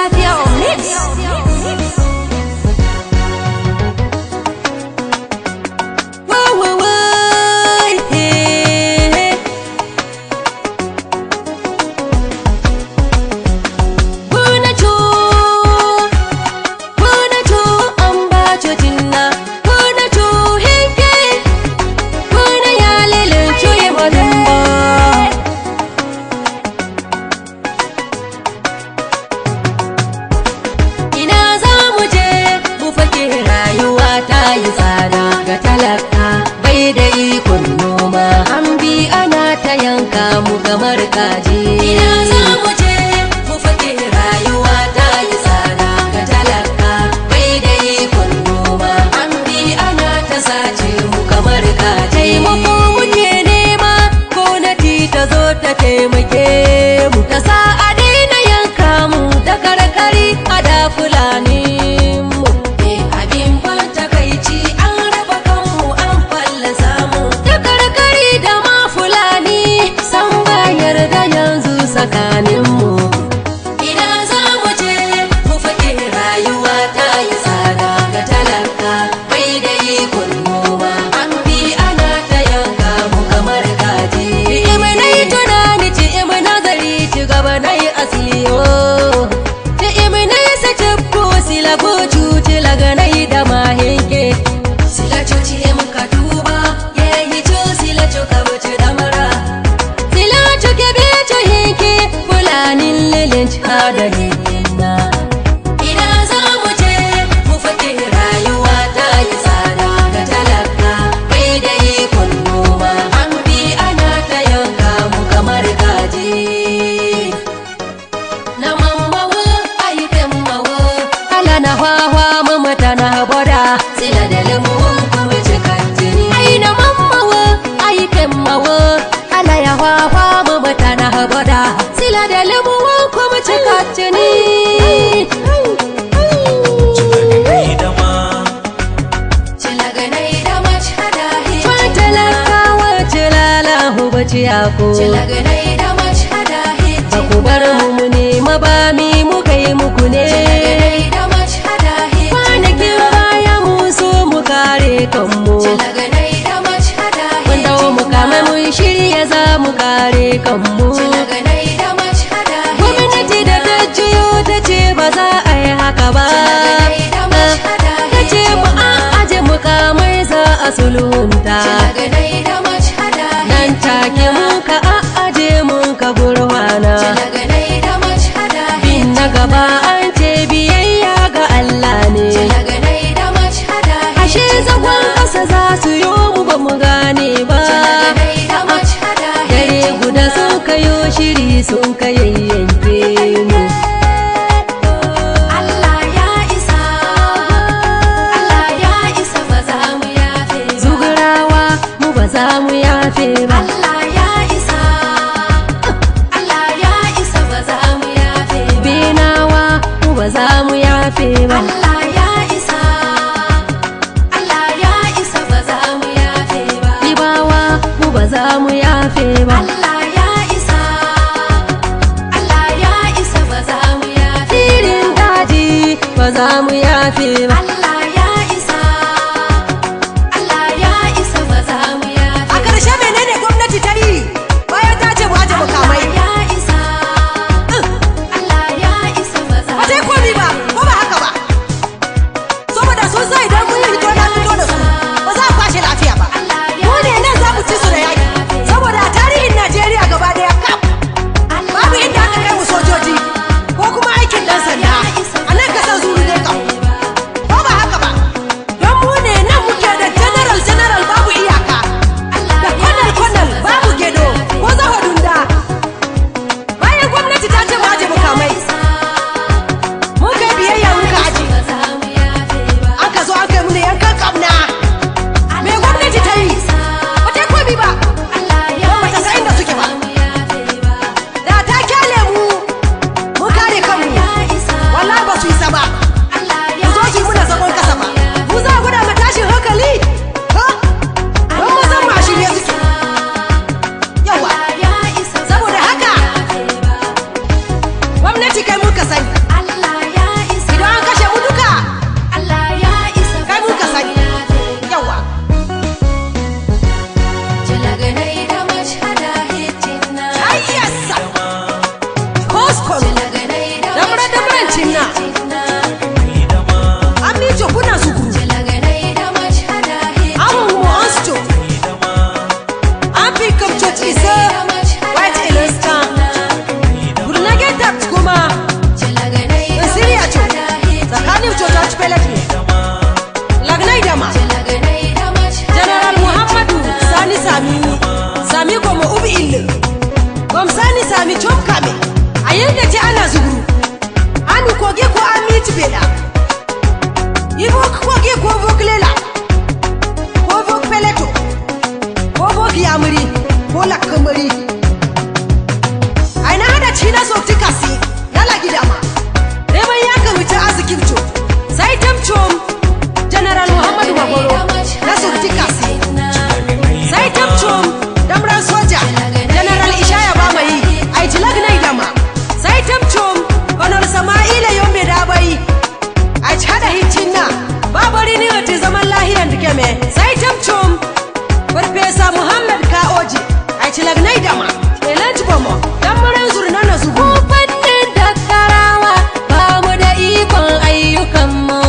Lafiya on mix. Whoa, whoa, whoa, hey. Bunacho, bunacho, ambacho tinna, bunacho hinke, buna yalele chuye wadumbo. Ina za mu je mu fake, rayuwa ta yi tsada ga talaka bai da ikon noma, an bi ana ta yanka mu kamar kaji. Ina za mu je mu fake, rayuwa ta yi tsada ga talaka bai da ikon noma, an bi ana ta sace mu kamar kaji. Taimako muke nema, gwamnati ta zo ta taimake mu, ta sa a daina yanka mu da karkari a da Fulani mu. Abin ban takaici, an raba kanmu, an fallasa mu da karkari da ma Fulani, san ba yarda yanzu tsakanin mu. Ina za mu je mu fake, rayuwa ta yi tsada ga talaka bai da ikon noma, an bi ana ta yanka mu kamar kaji. Imi na yi tunani ci, imi nazari ci gaba na yi asiliyo ci, imi na yi sace ko sila ko cuci laga na yi da mahinke sila cuci muka tuba yayi cu sila cuka wuce da mara sila cuke be hinke Fulanin lilin da hinna. Ina za mu je mu fake, rayuwa ta yi tsada ga talaka bai da ikon noma, an bi ana ta yanka mu kamar kaji. Na mammawa aikin mawa ala na hwahwa mamata na boda sila da lamuwan kuma cikantini. Ai na mammawa aikin mawa ala ya hwahwa mamata na boda sila da lamuwan kuma cikantini. Ba ku bar mu mu nema ba, mi muka yi muku ne? Kwanakin baya mu so mu kare kanmu, mun dawo mu kama mun shirya za mu kare kanmu. Gwamnati da ta jiyo ta ce ba za a yi haka ba, ta ce mu an aje mukamai za a sulhunta. Nan take mun ka aje mun ka gurwana bin na gaba, an ce biyayya ga Allah ne, ashe zagon ƙasa za su yi mu, ba mu gane ba. Dare guda sun kayo shiri, sun kayayyanke mu. Allah ya isa, Allah ya isa, ba za mu yafe ba. Zugurawa, mu ba za mu yafe ba. Allah ya isa, Allah ya isa, ba za mu yafe ba. Benawa, mu ba za mu yafe ba. Allah ya isa, Allah ya isa, ba za mu yafe ba. Libawa, mu ba za mu yafe ba. Allah ya isa, Allah ya isa, ba za mu yafe. Firin daji, ba za mu yafe ba. Allah ya isa, Allah ya isa, ba za mu yafe. A ƙarshe menene gwamnati ta yi bayan ta ce mu aje mukamai? Allah ya isa, Allah ya isa, ba za Ba ta yi komi ba, ko ba haka ba? Saboda sun san idan mun yi fito na fito da su, ba za a kwashe lafiya ba. Mu ne nan za mu ci su da yaƙi. Saboda a tarihin Najeriya gaba daya kaf, babu inda aka kai mu sojoji ko kuma aikin ɗan sanda a nan kasar Zuru ne kam. Ko ba haka ba? Don mu ne nan muke da general general babu iyaka, da colonel colonel babu gedo ko zaho dunda. Bayan gwamnati ta ce mu aje mukamai, mun kai biyayya muka aje. Aka zo aka yi mu yankan kamna. Me gwamnati ta yi? Ba ta yi komi ba. Don ba ta san inda suke ba. Da ta kyale mu mun kare kanmu, wallahi ba su isa ba ku zo su yi muna zagon kasa ba. Mu za a gwada ma tashin hankali? Ha? Don mu san ma shirye suke yawa. Saboda haka gwamnati, kai muka sani. Allah. na zuguru. Anu kogi ko amiti bela. Ibo kogi ko voklela. Ko vokpeleto. Ko vokiyamuri. Ko lakamari. Aina hada cina softi kasi. Nala gidama. Neman ya kamice arzikin co. Sai tamcom General Muhammadu Magoro na softi kasi. Sai tamcom damran soja General Ishaya Bamayi ai tilag na idama. Sai tamcom Honor Sama'ila Yombe Dabai ai hada hicinna babari ni wata zaman lahiyan duke me. Sai tamcom Farfesa Muhammad Kaoji ai tilag na idama. Elanci bomo damran zurna na zubu. Fannin dakkarawa ba mu da ikon ayyukanmu,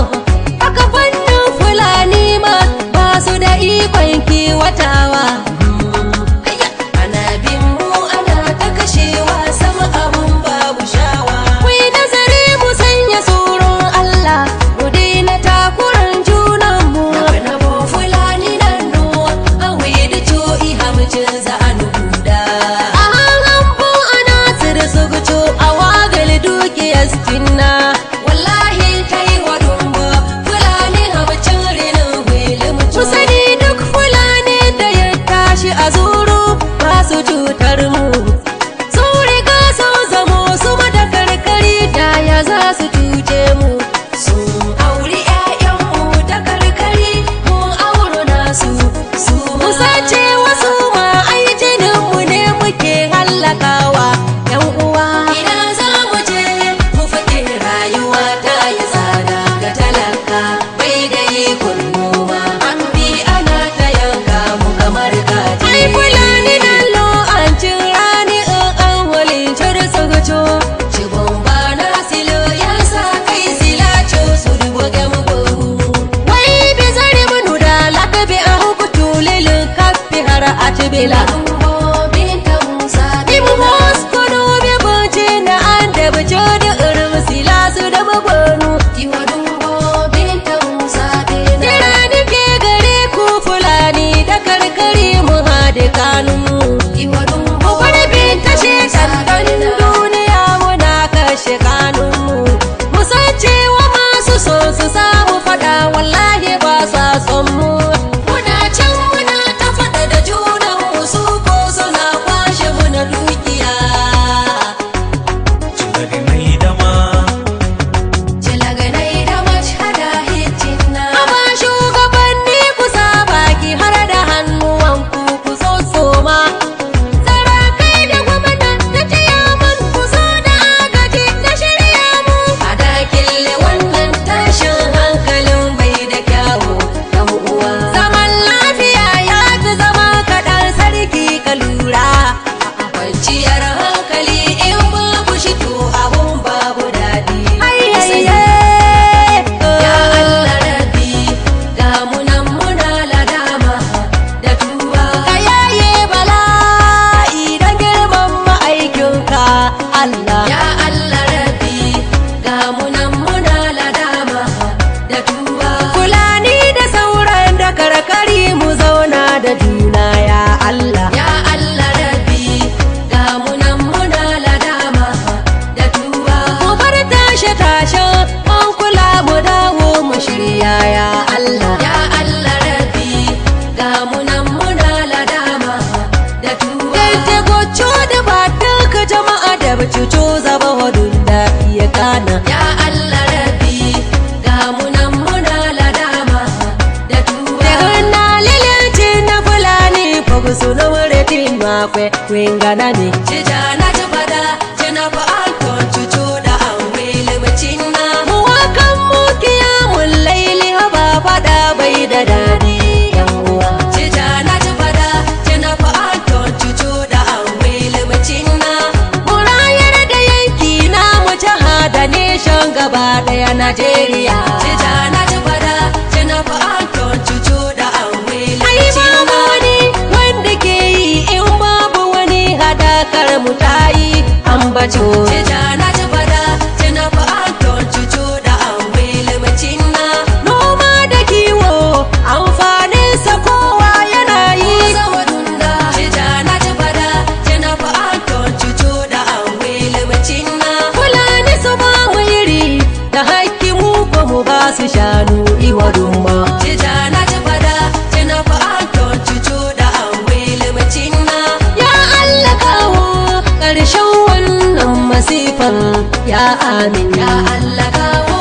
haka fannin Fulani ma ba su da ikon kiwatawa. Ana bin mu ana ta kashewa sama abun babu shawa. Ku yi nazari mu sanya tsoron Allah, mu daina takuran junanmu. Na bo Fulani nan no an da co'i hamcin za a nuguda. A hanhambu ana sirsugucu a wagal dukiyar sinna. Wallahi kai wa dumbo Fulani hamcin rinin wilin Mu sani duk Fulani da ya tashi a zuru ba su cutar mu. Sun riga sun zamo su da karkari da ya za su cuce mu. Sun auri 'ya'yanmu ta karkari mun auro nasu su Mu sace wasu ma ai jininmu ne muke hallakawa 'yan uwa. Ina za mu je mu fake rayuwa ta yi tsada ga talaka bai da ikon noma an bi ana ta yanka mu kamar kaji. Ai Fulani nan lo an cin rani in an walin cir suguco. Shibon ba na silo ya sa kai silacho su dubo gam gohu. Wai bi zari munu da lakabi a hukutu lilin kafi har a tibila. Dumbo binta Musa Imu moskono bi bunci na an da bico da irin sila su da magwanu. Iwa dumbo binta Musa bena. Kira nike gare ku Fulani da karkari mu haɗe kanunmu. Iwa dumbo Mu bar bin tashe Musa ɗan bena. duniya muna kashe kanunmu. Mu san cewa masu so su samu faɗa wallahi ba sa son mu. Muna can muna ta faɗa da junanmu su ko suna kwashe muna dukiya. Cilaganai da mashhada hijina. Amma shugabanni ku sa baki har da hannuwanku ku sossoma. Sarakai da gwamna da ciyaman ku zo da agaji na shirya mu. A dakile wannan tashin hankalin bai da kyawu ɗan uwa. Zaman lafiya ya fi zama kaɗan sarki ka lura. Kwanciyar hankali in babu shi to abun babu daɗi. Ayyaye. Ya Allah rabbi ga munan muna ladama da tuba. Ka yaye bala'i don girman ma'aikinka Allah. Ya Allah rabbi ga munan muna ladama da tuba. Fulani da sauran da karkari mu zauna da juna ya Allah. Ya Allah rabbi ga munan muna ladama da tuba. Mu bar tashe tashen an kula mu dawo mu shirya ya Allah. Ya Allah rabbi ga munan muna ladama da tuba. Yadda gocho da ba duka jama'a da bacuco zaba wadun da iya kana. Ya Allah rabbi ga munan muna ladama da tuba. Na lilici na Fulani fogusu na wuretin makwe wingana ne. Cijana ci fada cina fa anton cucu da an wili mucinna. Mu wakan mu kiyamun laili haba fada bai da dadi yan uwa. Cijana ci fada cina fa anton cucu da an wili mucinna. Mu rayar da yanki na mu jiha da nation gaba daya Najeriya. Cijana ci fada cina fa anton cucu da an wili Ai babu mucinna. wani wanda ke yi in babu wani hadakar mu ta yi ambato. Cijana ci fada cina fa anton cucu da an wili mucinna. Noma da kiwo amfaninsa kowa yana yi. Cijana ci fada cina fa anton cucu da an wili mucinna. su shanu iwadumma. Tijana ci fada, tina fa Anton ci cuda an wilimcinna. Ya Allah, kawo ƙarshen wannan masifan, ya amin. Ya Allah, kawo